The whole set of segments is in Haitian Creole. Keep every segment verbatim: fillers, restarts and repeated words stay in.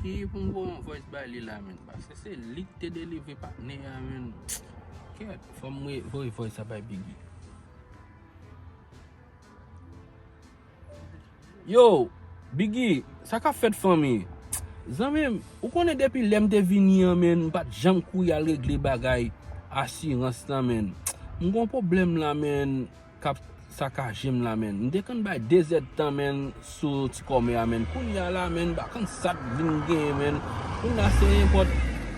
Ki pou m voye yon voice bay li la, menn? Paske se li ki te delivre patnè a, menn. Kèt, fò m re-, voye voice sa bay Biggie. Yo, Biggie, sa k ap fèt, fanmi? Zanmi m, ou konnen depi lè m te vini an, menn, m pa t janm kouri al regle bagay asirans lan, menn. M gon pwoblèm la, menn, k ap sakaje m la, menn. M te konn bay de zèdtan, menn, sou ti kòmè a, menn. Kounye a la, menn, m pa konn sa k vin genyen, menn. Kounye a se nenpòt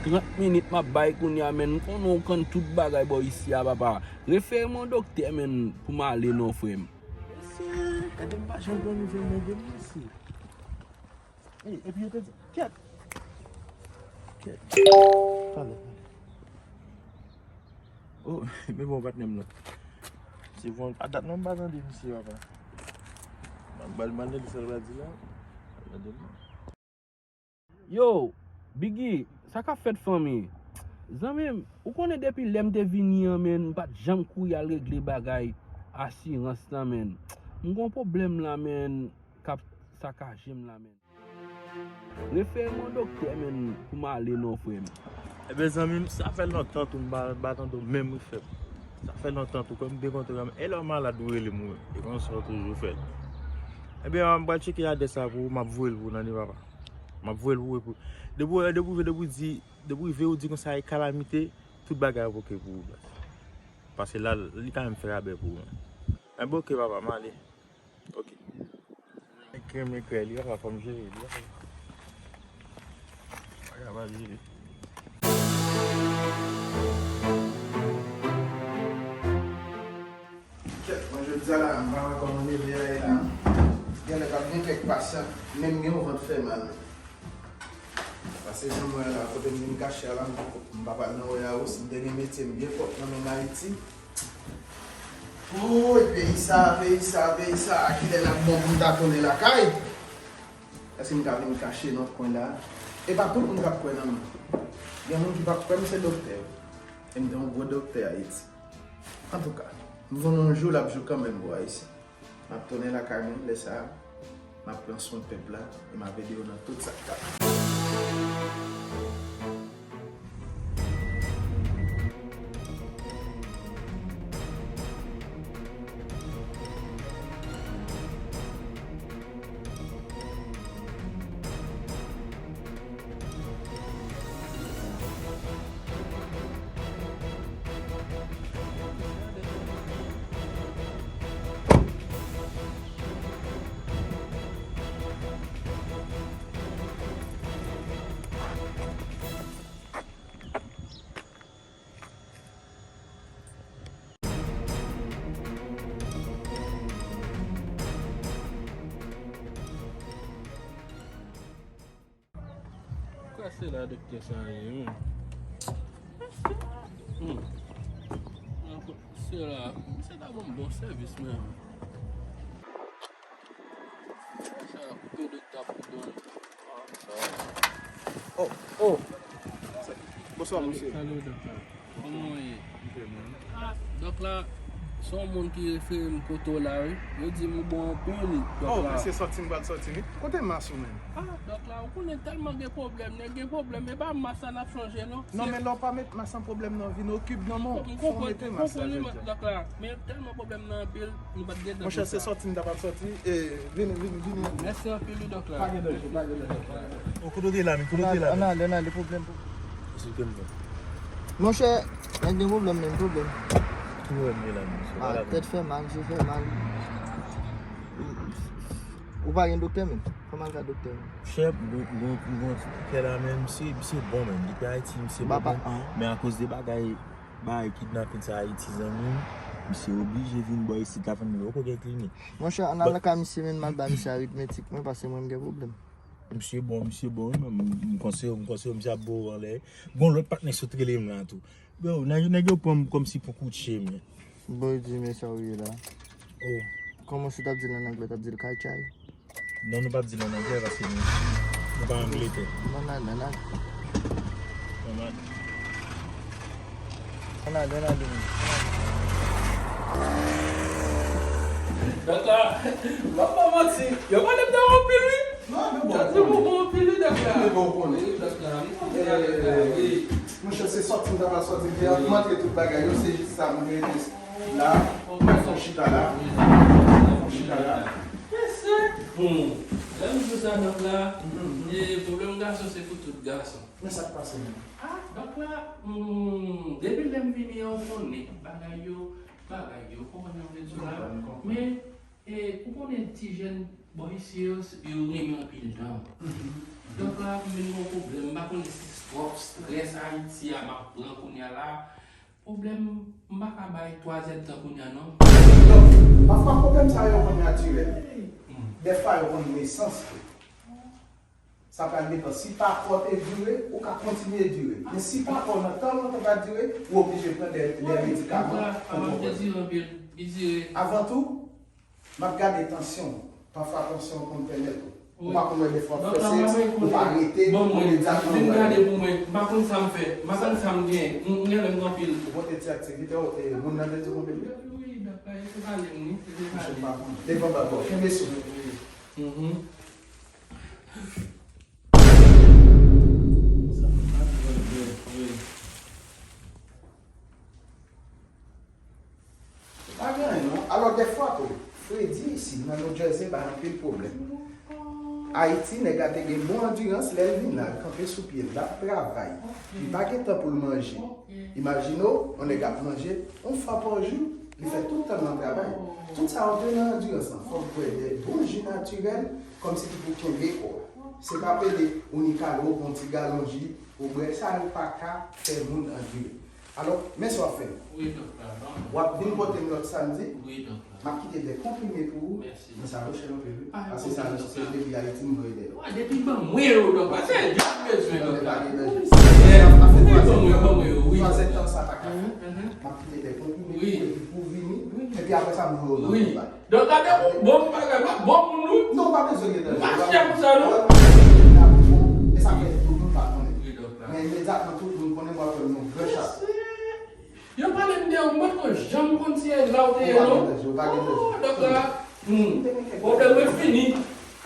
trant minit m ap bay kounye a, menn. M konnen ou konn tout bagay bò isi a, papa. Refere m yon doktè, menn, pou m ale non, frè m. Mesye, gade m pa janm pran nouvèl nan de mesye. Ey, epi yo te di, kèt. Kèt. Pale, pale. Oh, men bon, patnè m nan. Se bon, a dat non m pa tande misye, papa. M ap ba l, m ap tande sa l pral di la. M ap tande l. Yo, Biggie, sa k ap fèt, fanmi? Zanmi m, ou konnen depi lè m te vini an, menn, m pa t janm kouri al regle bagay asirans lan, menn. M gon pwoblèm la, menn, k ap sakaje m la, menn. Refere m yon doktè, menn, pou m ale non, frè m. Ebyen, zanmi m, sa fè lontan tou m pa, pa tande w menm wi, frè m. Sa fè lontan tou, kòm m te kontre w, e lè w malad ou rele m wi, e konsa w toujou fè l. Ebyen, m pral tcheke adrès la pou ou, m ap voye l pou ou nan li, papa. M ap voye l pou ou, pou, depi w, depi w, depi w di, depi w rive, ou di konsa e kalamite, tout bagay ap oke pou ou, baz. Paske la, li ka menm fè rabè pou ou. Enben, oke, papa, m ale. Oke. Ekrè m ekrè li, papa, fò m jere li, papa. Bagay pa jere. Kèt, mwen jodi a la, m pa wè kòman leve a ye la. Genlè p ap gen kèk pasyan, menm gen yon vant fè mal. Paske jan m wè la, kote m vin kache a la, m pa pral nan Royal House, m te gen metye m byen pwòp nan menm Ayiti. Woy, peyi sa, peyi sa, peyi sa, kilè l ap bon pou m ta tounen lakay? Èske m ka vin kache nan kwen la? E pa tout moun k ap kwè nan mwen. Gen moun ki p ap kwè m se doktè. E m te yon gwo doktè Ayiti. Antouka, m konnen yon jou l ap jou kanmenm, bò Ayisyen. M ap tounen lakay mwen, lè sa a, m ap pran swen pèp la, e m ap ede yo nan tout sa k ka fèt. Kwa se la doktè sa ye, men? Hmm. Se la, se ta ban m bon sèvis, men. Sa, kote doktè ap ban m? Oh, oh. Bonswa, mesye. Salut, doktè. Kòman w ye? Ah, dòk la, se yon moun ki refere m kote w la, wi. Yo di m ou bon anpil, dòk la. Oh, mesye, sòti m pral sòti, wi. Kote mas ou menm? Ah, dòk la, ou konnen tèlman gen pwoblèm, nèg gen pwoblèm, e pa mas la n ap chanje, non. Non, men lè w pa met mas an pwoblèm nan vin okip nan men w, fò w mete mas la, jodi a. Dòk la, men tèlman pwoblèm nan anpil, nou pa t gen tan pou sa. Monchè, se sòti m ta pral sòti, e vini, vini, vini. Mèsi anpil, wi, dòk la. Pa gen danje, pa gen danje, pa gen danje. O, kote w te la, men, kote w te la, men? Ann ale, ann ale, pwoblèm, pwoblèm. Monchè, nèg gen pwoblèm, men pwoblèm. Ki pwoblèm gen la, monchè? Ah, tèt fè mal, je fè mal. Ou pa gen doktè, men? Fò m al gade doktè, men. Chèf, gon, gon, gon ti doktè la, men misye, misye bon, men. Depi Ayiti, misye bon, men. Men akoz de bagay, bagay kidnapin sa Ayiti, zanmi m, misye oblije vin bò isit la, fanmi m, poko gen klinik. Monchè, ann al lakay misye, men, m al ba misye aritmetik mwen, paske mwen, m gen pwoblèm. Misye bon, misye bon, wi, men m, m konseye w, m konseye w, misye ap bo w anlè. Gon lòt patnè sot rele m la tou. Bro, nèg, nèg yo pran m kòmsi pou koutje, men. Bon, di men sa w ye la. Oh. Kòman si w t ap di l an anglè, w t ap di l kai chai? Non, nou p ap di l an anglè paske nou, nou pa Angletè. Non, non, non, non. Ann ale. Ann ale, ann ale, ann ale. Dòk la, m ap pa manti, yo pale m de anpil, wi. Non, men bon, ou konnen. Li bon, bon, anpil, wi, dòk la. Li bon, ou konnen. Wi, dòk la. M konn sa, dòk la, wi. Monchè, se sòti m ta pral sòti deyò, m antre tout bagay yo, se jis sa m rete la, m fè yon chita la. M fè yon chita la. Mesye, bon, lè m di w sa, dòk la, e pwoblèm gason, se pou tout gason. Men sa k pase menm? Ah, dòk la, hmm, depi lè m vini an, ou konnen, bagay yo, bagay yo, ou konprann sa m vle di w la? M konprann, m konprann. Men, e, ou konnen ti jèn bò isi yo, yo renmen anpil dan. Mhm. Dòk la, m vin gen yon pwoblèm, m pa konnen si twòp estrès Ayiti a m ap pran kounye a la. Pwoblèm, m pa ka bay twa zèdtan kounye a non. Donk, pafwa pwoblèm sa yo konn natirèl. Hmm. Dèfwa yo konn nesans tou. Sa pral depann. Si pa fò te dire, ou ka kontinye dire. Men si pa fò nan tan lontan pa dire, ou oblije pran de, de medikaman pou konprann. Avan tou, m ap gade tansyon w. Pafwa tansyon w konn fè nèt ou. Ou pa konn wè dèfwa w fè sèks, ou pa rete, ou vin gade pou mwen. M pa konn sa m fè, m pa konn sa m gen, m gen lè m gen anpil. Ou pote ti aktivite w, e moun nan te di w konbyen l ye? Wi, dòk la, yo te pale m, wi, yo te pale m. Devan bab, kenbe sou. Wi. Mhm. Pa gen anyen non. Alò, dèfwa tou, Fredi isi, nan New Jersey, bay anpil pwoblèm. Ayiti, nèg la te gen bon andirans, lè l vin la, l kanpe sou pye l, l ap travay. Li pa gen tan pou l manje. Imajine w, yon nèg ap manje, yon fwa pa jou, li fè tout tan l nan travay. Tout sa antre nan andirans lan. Fò w bwè de bon ji natirèl, kòmsi ki pou kenbe kò a. Se pa pede ou ni kado, ou pran ti galon ji, ou bwè, sa yo pa ka fè moun andire. Alò, men sa w ap fè. Wi, dòk la, ban mwen. W ap vin kote m lòt samdi. Wi, dòk la. M ap kite de konprime pou ou. Mèsi. Men sa yo chè anpil, wi. Pase sa yo chè depi Ayiti, m voye de yo. Wi, depi ban mwen yo, dòk la. Se yo m bezwen, dòk la. Wi, ban mwen, ban mwen yo, wi. Twa zèdtan sa pa ka fè. M ap kite de konprime pou ou, epi pou vini. Epi apre sa, m voye w nan konba. Dòk la, depi w bon bagay, m ap bon moun, wi. Non, w pa bezwen gen danje. M pa chè pou sa, non. E sa fè tout moun pa konnen. Wi, dòk la. Men imedyatman, tout moun konnen, w ap wè m yon gran chat. Yo pale m de ou, m pa t ko janm konn si e la w te ye, non. Ou pa gen danje, ou pa gen danje. Oh, dòk la. Hmm. Pwoblèm mwen fini.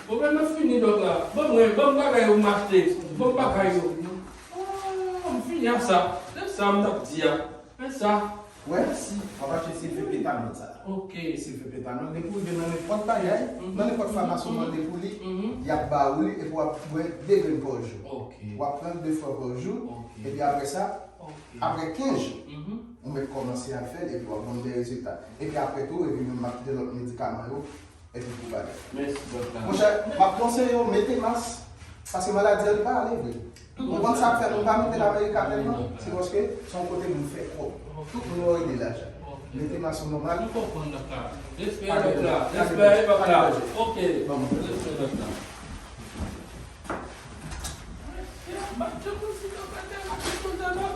Pwoblèm mwen fini, dòk la. Ban mwen, ban m bagay yo m achte. Ban m bagay yo. Oh, m fini ak sa. Se sa m t ap di a. Men sa. Wè, w ap achte silfepétanol sa. Ok. Silfepétanol, depi w rive nan nenpòt bagay, nan nenpòt famasi w mande pou li, y ap ba ou li, epi w ap bwè de grenn pa jou. Ok. W ap pran de fwa pa jou, epi apre sa, apre kenz jou, ou mèt kòmanse al fè l, epi w ap jwenn de rezilta. Epi apre tou, epi menm m ap kite lòt medikaman yo, epi pou bagay. Mèsi, dòk la. Monchè, m ap konseye w mete mas, paske maladi an li pa ale vre. Ou konprann sa k fè nou pa mete l Amerika tèlman? Se paske se yon kote moun fè kòb. Tout moun yo ede lajan. Mete mas ou nòmal. M konprann, dòk la. Respè, dòk la. Respè, dòk la. Ok. Respè, dòk la.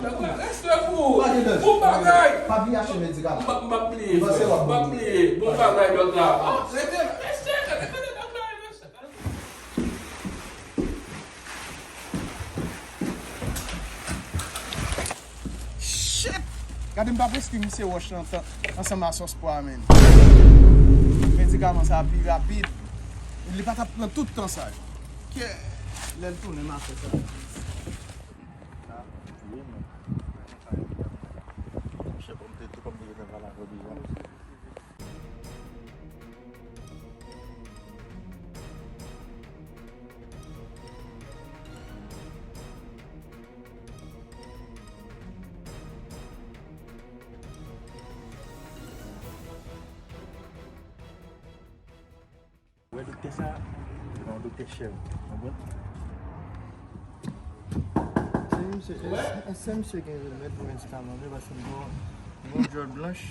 Dòk la, respè pou ou. Bon bagay. Pa bliye achte medikaman. M p ap bliye, frè. M p ap bliye. Bon bagay, dòk la. Oh, rete la. Mesye, rete la, dòk la, mesye. Shit! Gade m pa preske misye wòch lan ansanm a sòs pwa a, menn. Medikaman sa a pi rapid. Li pa t ap pran tout tan sa yo. Kè, lè l tounen, m a fè sa. Sa touye mwen. Monchè, kòm te tou kòm te gentan pale avè w deja. Wè doktè sa, se pa yon doktè chè, ou konprann? Se misye, èske misye gen remèd pou medikaman li? Paske m gen yon, m gen yon djòl blanch.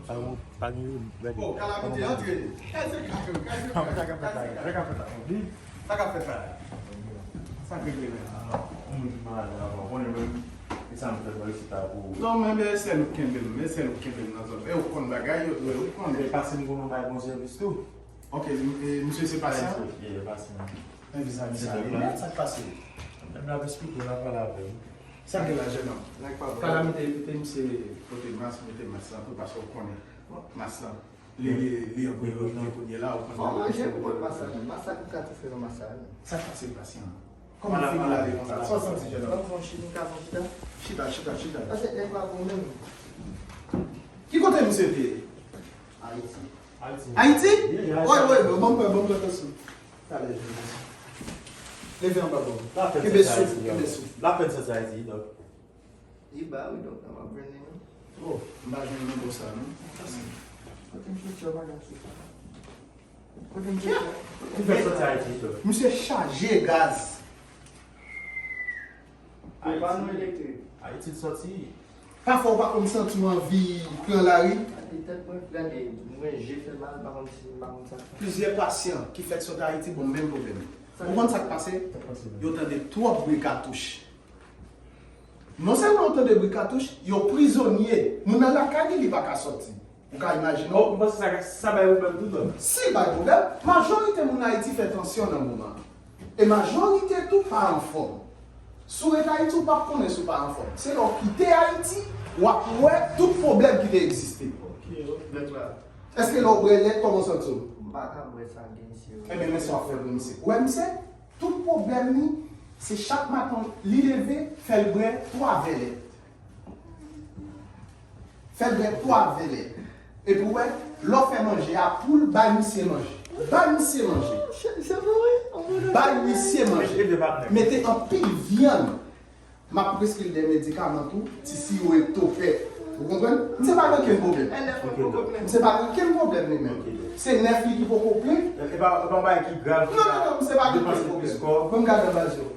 Pa gen, pa gen remèd. Oh, kalamite antre. Gade se kafe, gade se kafe. Sa k ap fèt la, sa k ap fèt la. Sa k ap fèt la. Sa k regle la. Yon moun ki malad la, ou konnen menm, e sa m fè bò isit la pou. Non, men, men sèl ou kenbe m, men sèl ou kenbe m nan zòn. E ou konn bagay yo, dwe ou konnen. E pase m konnen w bay bon sèvis tou. Ok, e, misye se pasyan? Wi, misye, e, pasyan. Men vizaj misye ale nèt, sa k pase? Menm l ap esplike w, l ap pale avè w. Sa gen la, jènòm? Kalamite envite misye pote mas, mete mas lan tou, paske w konnen mas lan. Li, li, li an priyorite kounye la, ou konn. Fò manje pou kont masak. Masak ou ka tou fè nan masak. Sa k pase pasyan an? Kòman w fin lave konsa? Sa w santi, jènòm? Ban m pran yon chita, m ka pran yon chita? Chita, chita, chita. Pase nèg la bon menm. Ki kote misye te ye? Ayiti. Ayiti? Ayiti? Yeah, yeah, Ayiti. Woy, woy, woy, ban m pran, ban m pran tansyon. Talè, jènòm. Leve anba bò. Kenbe souf, kenbe souf. Lapèn santi Ayiti, dòk. Li ba wi, dòk, m ap jwenn li, non. Oh, m pa jwenn nan bò sa, non. Kote m soti, yo pa janm soti. Kote m soti? Ki fè soti Ayiti, dòk? Misye chaje gaz. Ayiti. Ayiti l soti. Pafwa, ou pa konn santi w anvi pran lari? Gade tèt mwen, gade, mwen je fè mal, m pa konn si, m pa konn sa k fè. Plizyè pasyan ki fèk sot Ayiti, bon, menm pwoblèm. Ou konn sa k pase? Yo tande twòp bri katouch. Non sèlman yo tande bri katouch, yo prizonye. Moun nan lakay li, li pa ka sòti. Ou ka imajine w? Oh, ou panse sa, sa bay pwoblèm tou, dòk? Si l bay pwoblèm, majorite moun Ayiti fè tansyon nan moman an. E majorite tou pa anfòm. Si w ret Ayiti, ou p ap konnen si w pa anfòm. Se lè w kite Ayiti, w ap wè tout pwoblèm ki te egziste. Ok, ok, mèt la. Èske lè w bwè lèt, kòman w santi w? M pa ka bwè sa gen, se vre. Ebyen, men sa w ap fè pou misye. Ou wè misye? Tout pwoblèm li, se chak maten li leve, fè l bwè twa vè lèt. Fè l bwè twa vè lèt. Epi w wè, lè w fè manje a pou l, bay misye manje. Bay misye manje. Bay misye manje. Mete anpil vyann. M ap preskri l de medikaman tou, ti siwo ektopèt. Ou konprann? Misye pa gen okenn pwoblèm. Misye pa gen okenn pwoblèm li menm. Se nèf li ki poko plen. E pa, e pa yon bagay ki grav. Non, non, non, misye pa gen okenn pwoblèm. Ban m gade anba zye w.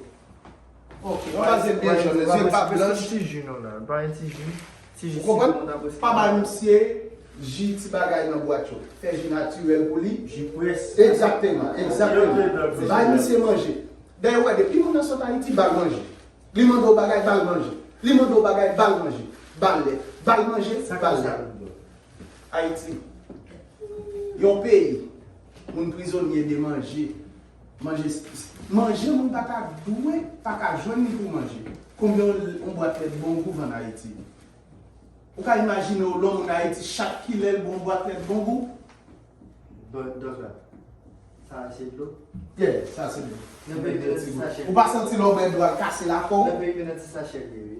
Ok, anba zye l byen jòn, zye l pa blanch. Ti ji non la, pa yon ti ji. Ti ji sitwon ta prèske. Ou konprann? Pa bay misye ji, ti bagay nan bwat yo. Fè ji natirèl pou li. Ji près. Egzakteman, egzakteman. Bay misye manje. Dayè, ou wè, depi moun nan sot Ayiti, ba l manje. Li mande w bagay, ba l manje. Li mande w bagay, ba l manje. Ba l lèt. Ba l manje, ba l lèt. Ayiti, yon peyi, moun prizonye de manje. Manje, manje moun pa ka dwe, pa ka jwenn li pou manje. Konbyen yon, yon bwat lèt Bongou vann Ayiti? Ou ka imajine w, lè yon moun Ayiti, chak kilè l bwè yon bwat lèt Bongou? Dòk, dòk la. Sa a se dlo? Yeah, sa se dlo. Nan peyi nou nan ti sachè. Ou pa santi lè w bwè dlo a l kase lakò w? Nan peyi nou nan ti sachè l ye, wi.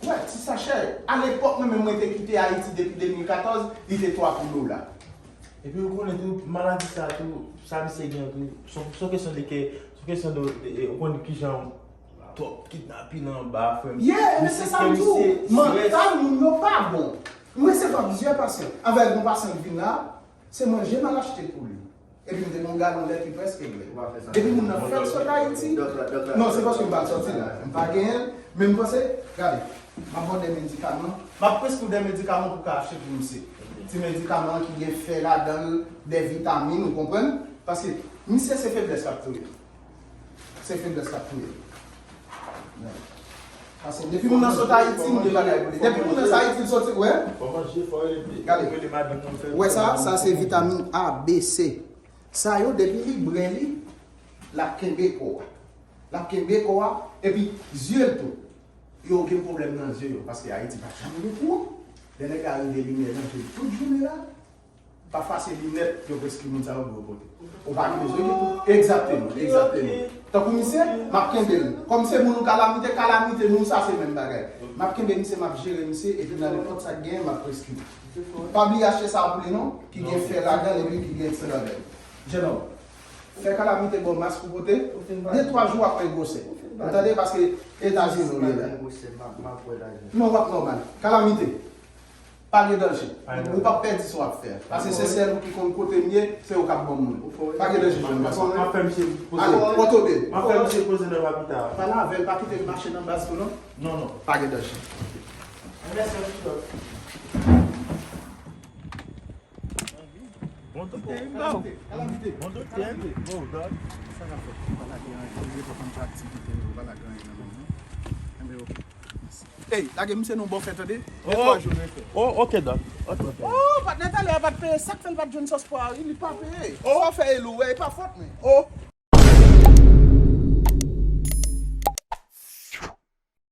Wè, ti sachè. Alepòk, mwen menm, mwen te kite Ayiti depi de mil katòz, li te twa pou dola. Epi ou konnen tou, maladi sa tou, sa misye gen tou, se yon kesyon de kè, se yon kesyon de, de, de, ou konnen kijan twòp kidnapin anba, frè m. Yeah, men se sa m di w. Mantal moun yo pa bon. Mwen resevwa plizyè pasyan. Avèk yon pasyan ki vin la, se manje m al achte pou li. Epi m te gen yon galon lèt ki prèske ple. Depi moun nan fèk sot Ayiti, non, se paske m pa t sòti la. M pa genyen l, men m panse, gade, m ap vann de medikaman, m ap preskri w de medikaman pou w ka achte pou misye. Ti medikaman ki gen fè ladan l, de vitamin, ou konprann? Paske misye se feblès k ap touye l. Se feblès k ap touye l. Paske depi moun nan sot Ayiti, m gen bagay pou li. Depi moun nan sot Ayiti, l soti, wè. Fò manje, fò rete. Gade. Ou wè sa? Sa se vitamin A, B, C. Sa yo, depi li bwè li, l ap kenbe kò a. L ap kenbe kò a, epi zye l tou. Yo gen pwoblèm nan zye yo, paske Ayiti pa t janm gen kouran. Lè nèg la rive, limyè nan je l tout jounen la. Pafwa se linèt yo preskri moun sa yo pou yo pote. Ou pa gen bezwen gen pou. Egzakteman, egzakteman. Tankou misye, m ap kenbe l. Kòm se moun ou kalamite, kalamite nou sa se menm bagay. M ap kenbe misye, m ap jere misye, epi nan nenpòt sa k genyen, m ap preskri. Pa bliye achte sa pou li non, ki gen fè ladan l epi ki gen ti ladan l. Jennonm, fè kalamite ba w mask pou pote, de twa jou w ap wè gwosè. Ou tande, paske Etazini w ye la. Non, w ap nòmal. Kalamite. Pa gen danje. Ou p ap pèdi sa w ap fè a. Paske se sèl ou ki konn kote m ye, se ou k ap ban m moun. Pa gen danje, jèn gason. M ap fè misye poze. Ale, pòtobe. M ap fè misye poze nan papita. Pale avè l, pa kite l mache nan baz tou non. Non, non. Pa gen danje. Mèsi anpil. Bon doktè, bon doktè. Sa k ap fèt? Pa lage anyen. Ou pa konn aktivite, ou pa lage anyen nan men mwen. Enben, oke. Ey, lage misye nan bò fè tande. De twa jou nou fè. Oh, ok, dòk. Ok. Oh, patnè talè a pa t peye, sa k fè l pa t jwenn sòs pwa a, wi, li pa peye. Sa w fè e lou, wè, e pa fòt mwen. Oh,